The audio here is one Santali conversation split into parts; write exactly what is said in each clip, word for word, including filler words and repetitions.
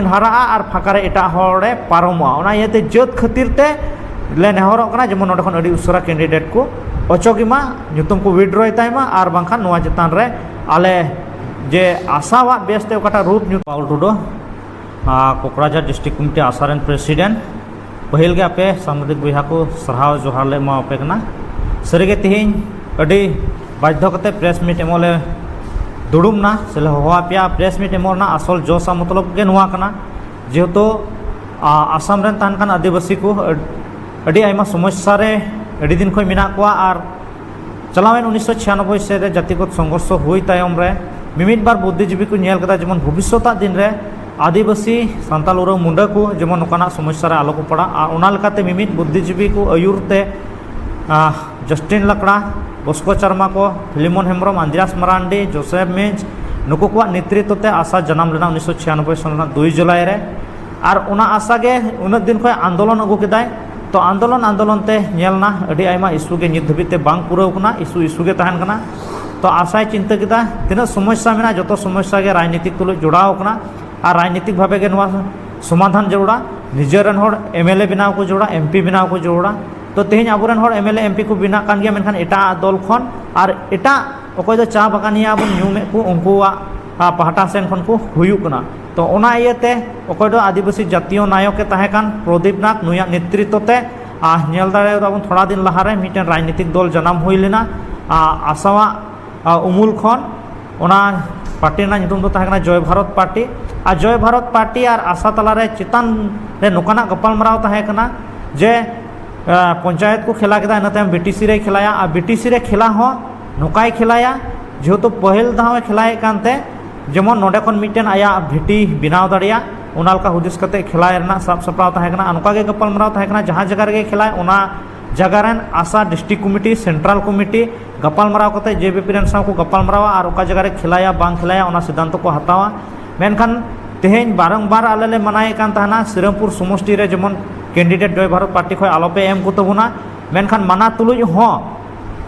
ᱦᱟᱨᱟᱜᱼᱟ ᱟᱨ ᱯᱷᱟᱸᱠᱟ ᱨᱮ ᱮᱴᱟᱜ ᱦᱚᱲᱮ ᱯᱟᱨᱚᱢᱚᱜᱼᱟ᱾ ᱚᱱᱟ ᱤᱭᱟᱹᱛᱮ ᱡᱟᱹᱛ ᱠᱷᱟᱹᱛᱤᱨ ᱛᱮ ᱞᱮ ᱱᱮᱦᱚᱨᱚᱜ ᱠᱟᱱᱟ, ᱡᱮᱢᱚᱱ ᱱᱚᱰᱮ ᱠᱷᱚᱱ ᱟᱹᱰᱤ ᱩᱥᱟᱹᱨᱟ ᱠᱮᱱᱰᱤᱰᱮᱴ ᱠᱚ ᱚᱪᱚᱜᱮ ᱢᱟ, ᱧᱩᱛᱩᱢ ᱠᱚ ᱣᱤᱰᱨᱚᱭ ᱛᱟᱭ ᱢᱟ, ᱟᱨ ᱵᱟᱝᱠᱷᱟᱱ ᱱᱚᱣᱟ ᱪᱮᱛᱟᱱ ᱨᱮ ᱟᱞᱮ ᱡᱮ ᱟᱥᱟᱣᱟᱜ ᱵᱮᱥ ᱛᱮ ᱚᱠᱟᱴᱟᱜ ᱨᱩᱯ ᱧᱩᱛᱩᱢ ᱯᱟᱣᱩᱞ ᱴᱩᱰᱩ, ᱟᱨ ᱠᱚᱠᱨᱟᱡᱷᱟᱨ ᱰᱤᱥᱴᱨᱤᱠᱴ ᱠᱚᱢᱤᱴᱤ ᱟᱥᱟ ᱨᱮᱱ ᱯᱨᱮᱥᱤᱰᱮᱱᱴ᱾ ᱯᱟᱹᱦᱤᱞ ᱜᱮ ᱟᱯᱮ ᱥᱟᱝᱵᱟᱫᱤᱠ ᱵᱚᱭᱦᱟ ᱠᱚ ᱥᱟᱨᱦᱟᱣ ᱡᱚᱦᱟᱨ ᱞᱮ ᱮᱢᱟᱣᱟᱯᱮ ᱠᱟᱱᱟ᱾ ᱥᱟᱹᱨᱤᱜᱮ ᱛᱮᱦᱮᱧ ᱟᱹᱰᱤ ᱵᱟᱫᱽᱫᱷᱚ ᱠᱟᱛᱮ ᱯᱨᱮᱥ ᱢᱤᱴ ᱮᱢᱚᱜ ᱞᱮ ᱫᱩᱲᱩᱵ ᱱᱟ ᱥᱮ ᱞᱮ ᱦᱚᱦᱚ ᱟᱯᱮᱭᱟ᱾ ᱯᱨᱮᱥ ᱢᱤᱴ ᱮᱢᱚᱜ ᱨᱮᱱᱟᱜ ᱟᱥᱚᱞ ᱡᱚᱥ ᱟᱨ ᱢᱚᱛᱞᱚᱵ ᱜᱮ ᱱᱚᱣᱟ ᱠᱟᱱᱟ, ᱡᱮᱦᱮᱛᱩ, ᱟ, ᱟᱥᱟᱢ ᱨᱮᱱ ᱛᱟᱦᱮᱱ ᱠᱟᱱ ᱟᱹᱫᱤᱵᱟᱹᱥᱤ ᱠᱚ ᱟᱹᱰ-, ᱟᱹᱰᱤ ᱟᱭᱢᱟ ᱥᱚᱢᱚᱥᱥᱟ ᱨᱮ ᱟᱹᱰᱤ ᱫᱤᱱ ᱠᱷᱚᱱ ᱢᱮᱱᱟᱜ ᱠᱚᱣᱟ, ᱟᱨ ᱪᱟᱞᱟᱣᱮᱱ ᱩᱱᱤᱥᱥᱚ ᱪᱷᱤᱭᱟᱱᱚᱵᱵᱳᱭ ᱥᱮᱫ ᱨᱮ ᱡᱟᱹᱛᱤᱜᱚᱛ ᱥᱚᱝᱜᱷᱚᱨᱥᱚ ᱦᱩᱭ ᱛᱟᱭᱚᱢ ᱨᱮ ᱢᱤᱢᱤᱫ ᱵᱟᱨ ᱵᱩᱫᱽᱫᱷᱤᱡᱤᱵᱤ ᱠᱚ ᱧᱮᱞ ᱠᱮᱫᱟ, ᱡᱮᱢᱚᱱ ᱵᱷᱚᱵᱤᱥᱥᱚᱛᱟᱜ ᱫᱤᱱ ᱨᱮ ᱟᱹᱫᱤᱵᱟᱹᱥᱤ, ᱥᱟᱱᱛᱟᱞ, ᱳᱨᱟᱸᱣ, ᱢᱩᱱᱰᱟᱹ ᱠᱚ ᱡᱮᱢᱚᱱ ᱱᱚᱝᱠᱟᱱᱟᱜ ᱥᱚᱢᱚᱥᱥᱟ ᱨᱮ ᱟᱞᱚ ᱠᱚ ᱯᱟᱲᱟᱜ᱾ ᱟᱨ ᱚᱱᱟ ᱞᱮᱠᱟᱛᱮ ᱢᱤᱢᱤᱫ ᱵᱩᱫᱽᱫᱷᱤᱡᱤᱵᱤ ᱠᱚ ᱟᱹᱭᱩᱨ ᱛᱮ, ᱟᱦ, ᱡᱟᱥᱴᱤᱱ ᱞᱟᱠᱲᱟ, ᱵᱚᱥᱠᱚ ᱪᱟᱨᱢᱟ ᱠᱚ, ᱯᱷᱤᱞᱤᱢᱚᱱ ᱦᱮᱢᱵᱨᱚᱢ, ᱟᱱᱫᱨᱟᱥ ᱢᱟᱨᱟᱱᱰᱤ, ᱡᱳᱥᱮᱯ ᱢᱤᱧᱡᱽ, ᱱᱩᱠᱩ ᱠᱚᱣᱟᱜ ᱱᱮᱛᱨᱤᱛᱵ ᱛᱮ ᱟᱥᱟ ᱡᱟᱱᱟᱢ ᱞᱮᱱᱟ ᱩᱱᱤᱥᱥᱚ ᱪᱷᱤᱭᱟᱱᱚᱵᱵᱳᱭ ᱥᱟᱞ ᱨᱮᱱᱟᱜ ᱫᱩᱭ ᱡᱩᱞᱟᱭ ᱨᱮ᱾ ᱟᱨ ᱚᱱᱟ ᱟᱥᱟ ᱜᱮ ᱩᱱᱟᱹᱜ ᱫᱤᱱ ᱠᱷᱚᱱ ᱟᱱᱫᱳᱞᱚᱱ ᱟᱹᱜᱩ ᱠᱮᱫᱟᱭ᱾ ᱛᱚ ᱟᱱᱫᱳᱞᱚᱱ ᱟᱱᱫᱳᱞᱚᱱ ᱛᱮ ᱧᱮᱞ ᱱᱟ ᱟᱹᱰᱤ ᱟᱭᱢᱟ ᱤᱥᱩ ᱜᱮ ᱱᱤᱛ ᱫᱷᱟᱹᱵᱤᱡ ᱛᱮ ᱵᱟᱝ ᱯᱩᱨᱟᱹᱣ ᱠᱟᱱᱟ, ᱤᱥᱩ ᱤᱥᱩ ᱜᱮ ᱛᱟᱦᱮᱱ ᱠᱟᱱᱟ᱾ ᱛᱚ ᱟᱥᱟᱭ ᱪᱤᱱᱛᱟᱹ ᱠᱮᱫᱟ ᱛᱤᱱᱟᱹᱜ ᱥᱚᱢᱚᱥᱥᱟ ᱢᱮᱱᱟᱜᱼᱟ, ᱡᱚᱛᱚ ᱥᱚᱢᱚᱥᱥᱟ ᱜᱮ ᱨᱟᱡᱽᱱᱤᱛᱤᱠ ᱛᱩᱞᱩᱡ ᱡᱚᱲᱟᱣ ᱠᱟᱱᱟ, ᱟᱨ ᱨᱟᱡᱽᱱᱤᱛᱤᱠ ᱵᱷᱟᱵᱮ ᱜᱮ ᱱᱚᱣᱟ ᱥᱚᱢᱟᱫᱷᱟᱱ ᱡᱟᱹᱨᱩᱲᱟ᱾ ᱱᱤᱡᱮᱨ ᱨᱮᱱ ᱦᱚᱲ ᱮᱢ ᱮᱞ ᱮ ᱵᱮᱱᱟᱣ ᱠᱚ ᱡᱟᱹᱨᱩᱲᱟ, ᱮᱢ ᱯᱤ ᱵᱮᱱᱟᱣ ᱠᱚ ᱡᱟᱹᱨᱩᱲᱟ᱾ ᱛᱚ ᱛᱮᱦᱮᱧ ᱟᱵᱚᱨᱮᱱ ᱦᱚᱲ M L A, M P ᱠᱚ ᱵᱮᱱᱟᱜ ᱠᱟᱱ ᱜᱮᱭᱟ, ᱢᱮᱱᱠᱷᱟᱱ ᱮᱴᱟᱜ ᱫᱚᱞ ᱠᱷᱚᱱ ᱟᱨ ᱮᱴᱟᱜ ᱚᱠᱚᱭ ᱫᱚ ᱪᱟ ᱵᱟᱜᱟᱱᱤᱭᱟᱹ ᱵᱚᱱ ᱧᱩᱢᱮᱫ ᱠᱚ, ᱩᱱᱠᱩᱣᱟᱜ, ᱟ, ᱯᱟᱦᱴᱟ ᱥᱮᱱ ᱠᱷᱚᱱ ᱠᱚ ᱦᱩᱭᱩᱜ ᱠᱟᱱᱟ᱾ ᱛᱚ ᱚᱱᱟ ᱤᱭᱟᱹᱛᱮ ᱚᱠᱚᱭ ᱫᱚ ᱟᱹᱫᱤᱵᱟᱹᱥᱤ ᱡᱟᱛᱤᱭᱚ ᱱᱟᱭᱚᱠ ᱮ ᱛᱟᱦᱮᱸ ᱠᱟᱱ ᱯᱨᱚᱫᱤᱯ ᱱᱟᱛᱷ, ᱱᱩᱭᱟᱜ ᱱᱮᱛᱨᱤᱛᱵ ᱛᱮ, ᱟ, ᱧᱮᱞ ᱫᱟᱲᱮᱭᱟᱫᱟ ᱵᱚᱱ ᱛᱷᱚᱲᱟ ᱫᱤᱱ ᱞᱟᱦᱟᱨᱮ ᱢᱤᱫᱴᱮᱱ ᱨᱟᱡᱽᱱᱤᱛᱤᱠ ᱫᱚᱞ ᱡᱟᱱᱟᱢ ᱦᱩᱭ ᱞᱮᱱᱟ, ᱟ, ᱟᱥᱟᱣᱟᱜ, ᱟ, ᱩᱢᱩᱞ ᱠᱷᱚᱱ᱾ ᱚᱱᱟ ᱯᱟᱨᱴᱤ ᱨᱮᱱᱟᱜ ᱧᱩᱛᱩᱢ ᱫᱚ ᱛᱟᱦᱮᱸ ᱠᱟᱱᱟ ᱡᱚᱭ ᱵᱷᱟᱨᱚᱛ ᱯᱟᱨᱴᱤ᱾ ᱟᱨ ᱡᱚᱭ ᱵᱷᱟᱨᱚᱛ ᱯᱟᱨᱴᱤ ᱟᱨ ᱟᱥᱟ ᱛᱟᱞᱟᱨᱮ ᱪᱮᱛᱟᱱ ᱨᱮ ᱱᱚᱝᱠᱟᱱᱟᱜ ᱜᱟᱯᱟᱞᱢᱟᱨᱟᱣ ᱛᱟᱦᱮᱸ ᱠᱟᱱᱟ ᱡᱮ, ᱟ, ᱯᱚᱧᱪᱟᱭᱮᱛ ᱠᱚ ᱠᱷᱮᱞᱟ ᱠᱮᱫᱟ, ᱤᱱᱟᱹ ᱛᱟᱭᱚᱢ ᱵᱤ ᱴᱤ ᱥᱤ ᱨᱮᱭ ᱠᱷᱮᱞᱟᱭᱟ᱾ ᱟᱨ ᱵᱤ ᱴᱤ ᱥᱤ ᱨᱮ ᱠᱷᱮᱞᱟ ᱦᱚᱸ ᱱᱚᱝᱠᱟᱭ ᱠᱷᱮᱞᱟᱭᱟ, ᱡᱮᱦᱮᱛᱩ ᱯᱟᱹᱦᱤᱞ ᱫᱷᱟᱣ ᱮ ᱠᱷᱮᱞᱟᱭᱮᱫ ᱠᱟᱱᱛᱮ ᱡᱮᱢᱚᱱ ᱱᱚᱰᱮ ᱠᱷᱚᱱ ᱢᱤᱫᱴᱮᱱ ᱟᱭᱟᱜ ᱵᱷᱤᱴᱤ ᱵᱮᱱᱟᱣ ᱫᱟᱲᱮᱭᱟᱜ, ᱚᱱᱟ ᱞᱮᱠᱟ ᱦᱩᱫᱤᱥ ᱠᱟᱛᱮ ᱠᱷᱮᱞᱟᱭ ᱨᱮᱱᱟᱜ ᱥᱟᱵ ᱥᱟᱯᱲᱟᱣ ᱛᱟᱦᱮᱸ ᱠᱟᱱᱟ᱾ ᱟᱨ ᱱᱚᱝᱠᱟ ᱜᱮ ᱜᱟᱯᱟᱞᱢᱟᱨᱟᱣ ᱛᱟᱦᱮᱸ ᱠᱟᱱᱟ, ᱡᱟᱦᱟᱸ ᱡᱟᱭᱜᱟ ᱨᱮᱜᱮ ᱠᱷᱮᱞᱟᱭ, ᱚᱱᱟ ᱡᱟᱭᱜᱟ ᱨᱮᱱ ᱟᱥᱟ ᱰᱤᱥᱴᱨᱤᱠᱴ ᱠᱚᱢᱤᱴᱤ, ᱥᱮᱱᱴᱨᱟᱞ ᱠᱚᱢᱤᱴᱤ ᱜᱟᱯᱟᱞᱢᱟᱨᱟᱣ ᱠᱟᱛᱮ ᱡᱮ ᱵᱤ ᱯᱤ ᱨᱮᱱ ᱥᱟᱶ ᱠᱚ ᱜᱟᱯᱟᱞᱢᱟᱨᱟᱣᱟ ᱟᱨ ᱚᱠᱟ ᱡᱟᱭᱜᱟ ᱨᱮ ᱠᱷᱮᱞᱟᱭᱟ ᱵᱟᱝ ᱠᱷᱮᱞᱟᱭᱟ, ᱚᱱᱟ ᱥᱤᱫᱽᱫᱷᱟᱱᱛᱚ ᱠᱚ ᱦᱟᱛᱟᱣᱟ᱾ ᱢᱮᱱᱠᱷᱟᱱ ᱛᱮᱦᱮᱧ ᱵᱟᱨᱚᱝᱵᱟᱨ ᱟᱞᱮ ᱞᱮ ᱢᱟᱱᱟᱭᱮᱫ ᱠᱟᱱ ᱛᱟᱦᱮᱱᱟ, ᱥᱤᱨᱟᱢᱯᱩᱨ ᱥᱚᱢᱚᱥᱴᱤ ᱨᱮ ᱡᱮᱢᱚᱱ ᱠᱮᱱᱰᱤᱰᱮᱴ ᱡᱚᱭ ᱵᱷᱟᱨᱚᱛ ᱯᱟᱨᱴᱤ ᱠᱷᱚᱱ ᱟᱞᱚᱯᱮ ᱮᱢ ᱠᱚ ᱛᱟᱵᱚᱱᱟ, ᱢᱮᱱᱠᱷᱟᱱ ᱢᱟᱱᱟ ᱛᱩᱞᱩᱡ ᱦᱚᱸ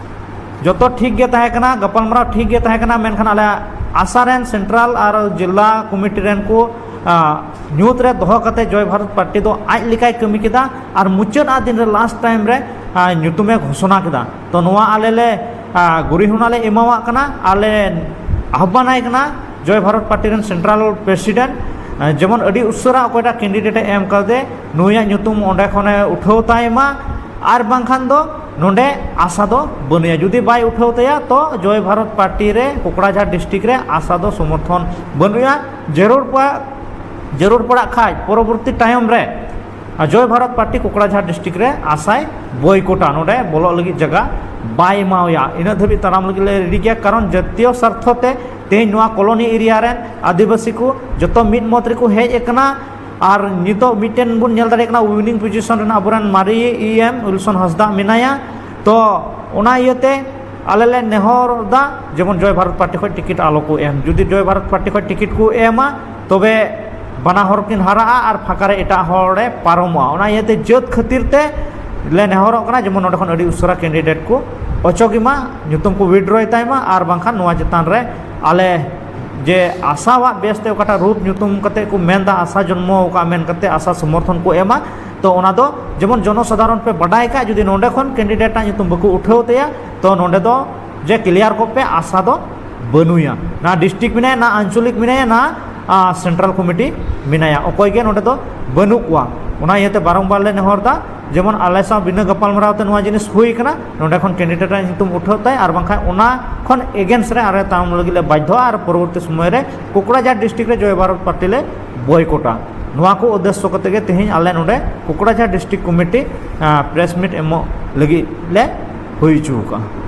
ᱡᱚᱛᱚ ᱴᱷᱤᱠ ᱜᱮ ᱛᱟᱦᱮᱸ ᱠᱟᱱᱟ, ᱜᱟᱯᱟᱞᱢᱟᱨᱟᱣ ᱴᱷᱤᱠ ᱜᱮ ᱛᱟᱦᱮᱸ ᱠᱟᱱᱟ, ᱢᱮᱱᱠᱷᱟᱱ ᱟᱞᱮ ᱟᱥᱟ ᱨᱮᱱ ᱥᱮᱱᱴᱨᱟᱞ ᱟᱨ ᱡᱤᱞᱟ ᱠᱚᱢᱤᱴᱤ ᱨᱮᱱ ᱠᱚ ᱧᱩᱛ ᱨᱮ ᱫᱚᱦᱚ ᱠᱟᱛᱮ ᱡᱚᱭ ᱵᱷᱟᱨᱚᱛ ᱯᱟᱨᱴᱤ ᱫᱚ ᱟᱡ ᱞᱮᱠᱟᱭ ᱠᱟᱹᱢᱤ ᱠᱮᱫᱟ ᱟᱨ ᱢᱩᱪᱟᱹᱫ ᱟᱜ ᱫᱤᱱ ᱨᱮ, ᱞᱟᱥᱴ ᱴᱟᱭᱤᱢ ᱨᱮ ᱧᱩᱛᱩᱢᱮ ᱜᱷᱳᱥᱚᱱᱟ ᱠᱮᱫᱟ᱾ ᱛᱚ ᱱᱚᱣᱟ ᱟᱞᱮ ᱞᱮ ᱜᱩᱨᱤᱦᱚᱱᱟ ᱞᱮ ᱮᱢᱟᱣᱟᱜ ᱠᱟᱱᱟ ᱟᱨ ᱞᱮ ᱟᱦᱵᱟᱱᱟᱭ ᱠᱟᱱᱟ ᱡᱚᱭ ᱵᱷᱟᱨᱚᱛ ᱯᱟᱨᱴᱤ ᱨᱮᱱ ᱥᱮᱱᱴᱨᱟᱞ ᱯᱨᱮᱥᱤᱰᱮᱱᱴ, ᱡᱮᱢᱚᱱ ᱟᱹᱰᱤ ᱩᱥᱟᱹᱨᱟ ᱚᱠᱚᱭᱴᱟᱜ ᱠᱮᱱᱰᱤᱰᱮᱴ ᱮ ᱮᱢ ᱠᱟᱫᱮ, ᱱᱩᱭᱟᱜ ᱧᱩᱛᱩᱢ ᱚᱸᱰᱮ ᱠᱷᱚᱱᱮ ᱩᱴᱷᱟᱹᱣ ᱛᱟᱭ ᱢᱟ, ᱟᱨ ᱵᱟᱝᱠᱷᱟᱱ ᱫᱚ ᱱᱚᱰᱮ ᱟᱥᱟ ᱫᱚ ᱵᱟᱹᱱᱩᱜᱼᱟ᱾ ᱡᱩᱫᱤ ᱵᱟᱭ ᱩᱴᱷᱟᱹᱣ ᱛᱟᱭᱟ, ᱛᱚ ᱡᱚᱭ ᱵᱷᱟᱨᱚᱛ ᱯᱟᱨᱴᱤ ᱨᱮ ᱠᱳᱠᱲᱟᱡᱷᱟᱲ ᱰᱤᱥᱴᱨᱤᱠᱴ ᱨᱮ ᱟᱥᱟ ᱫᱚ ᱥᱚᱢᱚᱨᱛᱷᱚᱱ ᱵᱟᱹᱱᱩᱜᱼᱟ᱾ ᱡᱟᱹᱨᱩᱲ ᱯᱟ-, ᱡᱟᱹᱨᱩᱲ ᱯᱟᱲᱟᱜ ᱠᱷᱟᱡ ᱯᱚᱨᱚᱵᱚᱨᱛᱤ ᱴᱟᱭᱚᱢ ᱨᱮ ᱡᱚᱭ ᱵᱷᱟᱨᱚᱛ ᱯᱟᱨᱴᱤ ᱠᱳᱠᱲᱟᱡᱷᱟᱲ ᱰᱤᱥᱴᱨᱤᱠᱴ ᱨᱮ ᱟᱥᱟᱭ ᱵᱚᱭᱠᱚᱴᱟ, ᱱᱚᱰᱮ ᱵᱚᱞᱚᱜ ᱞᱟᱹᱜᱤᱫ ᱡᱟᱭᱜᱟ ᱵᱟᱭ ᱮᱢᱟᱣᱟᱭᱟ᱾ ᱤᱱᱟᱹᱜ ᱫᱷᱟᱹᱵᱤᱡ ᱛᱟᱲᱟᱢ ᱞᱟᱹᱜᱤᱫ ᱞᱮ ᱨᱮᱰᱤ ᱜᱮᱭᱟ, ᱠᱟᱨᱚᱱ ᱡᱟᱹᱛᱤᱭᱚ ᱥᱟᱨᱛᱷᱚ ᱛᱮ ᱛᱮᱦᱮᱧ ᱱᱚᱣᱟ ᱠᱚᱞᱚᱱᱤ ᱮᱨᱤᱭᱟ ᱨᱮᱱ ᱟᱹᱫᱤᱵᱟᱹᱥᱤ ᱠᱚ ᱡᱚᱛᱚ ᱢᱤᱫ ᱢᱚᱛ ᱨᱮᱠᱚ ᱦᱮᱡ ᱟᱠᱟᱱᱟ᱾ ᱟᱨ ᱱᱤᱛᱚᱜ ᱢᱤᱫᱴᱮᱱ ᱵᱚᱱ ᱧᱮᱞ ᱫᱟᱲᱮᱭᱟᱜ ᱠᱟᱱᱟ, ᱩᱭᱱᱤᱝ ᱯᱚᱡᱤᱥᱚᱱ ᱨᱮᱱᱟᱜ ᱟᱵᱚᱨᱮᱱ ᱢᱟᱨᱮ ᱤ ᱮᱢ ᱩᱭᱞᱥᱚᱱ ᱦᱟᱸᱥᱫᱟ ᱢᱮᱱᱟᱭᱟ᱾ ᱛᱚ ᱚᱱᱟ ᱤᱭᱟᱹᱛᱮ ᱟᱞᱮ ᱞᱮ ᱱᱮᱦᱚᱨ ᱮᱫᱟ, ᱡᱮᱢᱚᱱ ᱡᱚᱭ ᱵᱷᱟᱨᱚᱛ ᱯᱟᱨᱴᱤ ᱠᱷᱚᱱ ᱴᱤᱠᱤᱴ ᱟᱞᱚ ᱠᱚ ᱮᱢ᱾ ᱡᱩᱫᱤ ᱡᱚᱭ ᱵᱷᱟᱨᱚᱛ ᱯᱟᱨᱴᱤ ᱠᱷᱚᱱ ᱴᱤᱠᱤᱴ ᱠᱚ ᱮᱢᱟ, ᱛᱚᱵᱮ ᱵᱟᱱᱟ ᱦᱚᱲ ᱠᱤᱱ ᱦᱟᱨᱟᱜᱼᱟ ᱟᱨ ᱯᱷᱟᱸᱠᱟ ᱨᱮ ᱮᱴᱟᱜ ᱦᱚᱲᱮ ᱯᱟᱨᱚᱢᱚᱜᱼᱟ᱾ ᱚᱱᱟ ᱤᱭᱟᱹᱛᱮ ᱡᱟᱹᱛ ᱠᱷᱟᱹᱛᱤᱨ ᱛᱮ ᱞᱮ ᱱᱮᱦᱚᱨᱚᱜ ᱠᱟᱱᱟ, ᱡᱮᱢᱚᱱ ᱱᱚᱸᱰᱮ ᱠᱷᱚᱱ ᱟᱹᱰᱤ ᱩᱥᱟᱹᱨᱟ ᱠᱮᱱᱰᱤᱰᱮᱴ ᱠᱚ ᱚᱪᱚᱜᱮ ᱢᱟ, ᱧᱩᱛᱩᱢ ᱠᱚ ᱣᱤᱰᱨᱚᱭ ᱛᱟᱭ ᱢᱟ, ᱟᱨ ᱵᱟᱝᱠᱷᱟᱱ ᱱᱚᱣᱟ ᱪᱮᱛᱟᱱ ᱨᱮ ᱟᱞᱮ ᱡᱮ ᱟᱥᱟᱣᱟᱜ ᱵᱮᱥ ᱛᱮ ᱚᱠᱟᱴᱟᱜ ᱨᱩᱯ ᱧᱩᱛᱩᱢ ᱠᱟᱛᱮ ᱠᱚ ᱢᱮᱱᱫᱟ, ᱟᱥᱟ ᱡᱚᱱᱢᱚ ᱟᱠᱟᱫᱼᱟ ᱢᱮᱱ ᱠᱟᱛᱮ ᱟᱥᱟ ᱥᱚᱢᱚᱨᱛᱷᱚᱱ ᱠᱚ ᱮᱢᱟ, ᱛᱚ ᱚᱱᱟ ᱫᱚ ᱡᱮᱢᱚᱱ ᱡᱚᱱᱚ ᱥᱟᱫᱷᱟᱨᱚᱱ ᱯᱮ ᱵᱟᱰᱟᱭ ᱠᱟᱜ, ᱡᱩᱫᱤ ᱱᱚᱸᱰᱮ ᱠᱷᱚᱱ ᱠᱮᱱᱰᱤᱰᱮᱴ ᱟᱜ ᱧᱩᱛᱩᱢ ᱵᱟᱠᱚ ᱩᱴᱷᱟᱹᱣ ᱛᱟᱭᱟ, ᱛᱚ ᱱᱚᱸᱰᱮ ᱫᱚ ᱡᱮ ᱠᱞᱤᱭᱟᱨ ᱠᱚᱜ ᱯᱮ, ᱟᱥᱟ ᱫᱚ ᱵᱟᱹᱱᱩᱭᱟ᱾ ᱱᱟ ᱰᱤᱥᱴᱨᱤᱠᱴ ᱢᱮᱱᱟᱭᱟ, ᱱᱟ ᱟᱧᱪᱚᱞᱤᱠ ᱢᱮᱱᱟᱭᱟ, ᱱᱟ, ᱟ, ᱥᱮᱱᱴᱨᱟᱞ ᱠᱚᱢᱤᱴᱤ ᱢᱮᱱᱟᱭᱟ, ᱚᱠᱚᱭ ᱜᱮ ᱱᱚᱸᱰᱮ ᱫᱚ ᱵᱟᱹᱱᱩᱜ ᱠᱚᱣᱟ᱾ ᱚᱱᱟ ᱤᱭᱟᱹᱛᱮ ᱵᱟᱨᱚᱢᱵᱟᱨ ᱞᱮ ᱱᱮᱦᱚᱨ ᱮᱫᱟ, ᱡᱮᱢᱚᱱ ᱟᱞᱮ ᱥᱟᱶ ᱵᱤᱱᱟᱹ ᱜᱟᱯᱟᱞᱢᱟᱨᱟᱣ ᱛᱮ ᱱᱚᱣᱟ ᱡᱤᱱᱤᱥ ᱦᱩᱭ ᱠᱟᱱᱟ, ᱱᱚᱸᱰᱮ ᱠᱷᱚᱱ ᱠᱮᱱᱰᱤᱰᱮᱴ ᱟᱜ ᱧᱩᱛᱩᱢ ᱩᱴᱷᱟᱹᱣ ᱛᱟᱭ, ᱟᱨ ᱵᱟᱝᱠᱷᱟᱱ ᱚᱱᱟ ᱠᱷᱚᱱ ᱮᱜᱮᱱᱥᱴ ᱨᱮ ᱟᱞᱮ ᱛᱟᱲᱟᱢ ᱞᱟᱹᱜᱤᱫ ᱞᱮ ᱵᱟᱫᱽᱫᱷᱚᱜᱼᱟ, ᱟᱨ ᱯᱚᱨᱚᱵᱚᱨᱛᱤ ᱥᱚᱢᱚᱭ ᱨᱮ ᱠᱳᱠᱲᱟᱡᱷᱟᱲ ᱰᱤᱥᱴᱨᱤᱠᱴ ᱨᱮ ᱡᱚᱭ ᱵᱷᱟᱨᱚᱛ ᱯᱟᱨᱴᱤ ᱞᱮ ᱵᱚᱭᱠᱚᱴᱟ᱾ ᱱᱚᱣᱟ ᱠᱚ ᱩᱫᱽᱫᱮᱥᱥᱚ ᱠᱟᱛᱮ ᱜᱮ ᱛᱮᱦᱮᱧ ᱟᱞᱮ ᱱᱚᱸᱰᱮ ᱠᱳᱠᱲᱟᱡᱷᱟᱲ ᱰᱤᱥᱴᱨᱤᱠᱴ ᱠᱚᱢᱤᱴᱤ, ᱟ, ᱯᱨᱮᱥ ᱢᱤᱴ ᱮᱢᱚᱜ ᱞᱟᱹᱜᱤᱫ ᱞᱮ ᱦᱩᱭ ᱦᱚᱪᱚ ᱟᱠᱟᱫᱼᱟ᱾